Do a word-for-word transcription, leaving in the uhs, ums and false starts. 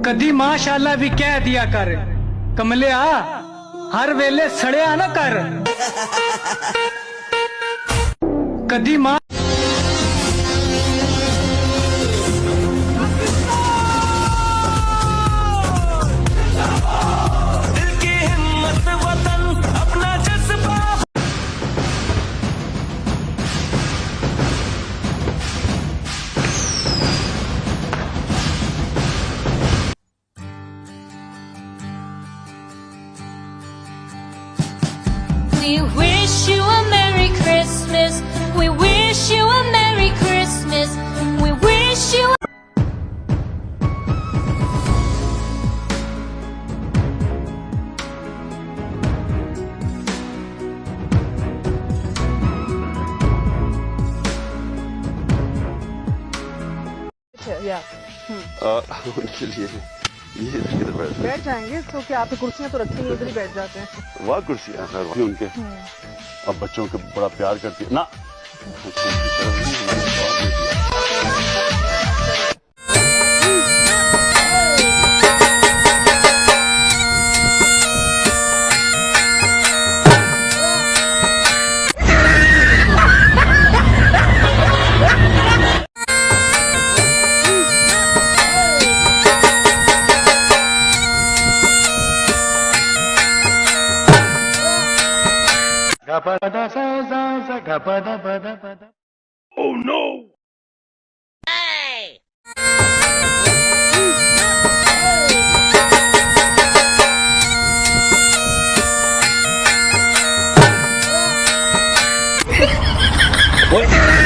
کدی ماشاءاللہ وی کہہ دیا کر، کملیا، ہر ویلے سڑیا نہ کر۔ کدی ماں دل کی ہمت، وطن اپنا جذبہ۔ We wish you a Merry Christmas. We wish you a Merry Christmas. We wish you اچھا، یا۔ ہم۔ آ، ان کے لیے یہ ادھر کدھر بیٹھ رہے ہیں؟ بیٹھ جائیں گے، تو کیا آپ کرسیاں تو رکھی ہیں، ادھر ہی بیٹھ جاتے ہیں۔ واہ، کرسی ہیں، خیر، ان کے۔ ہم۔ اب بچوں کے بڑا پیار کرتی ہے نا۔ Oh no! What?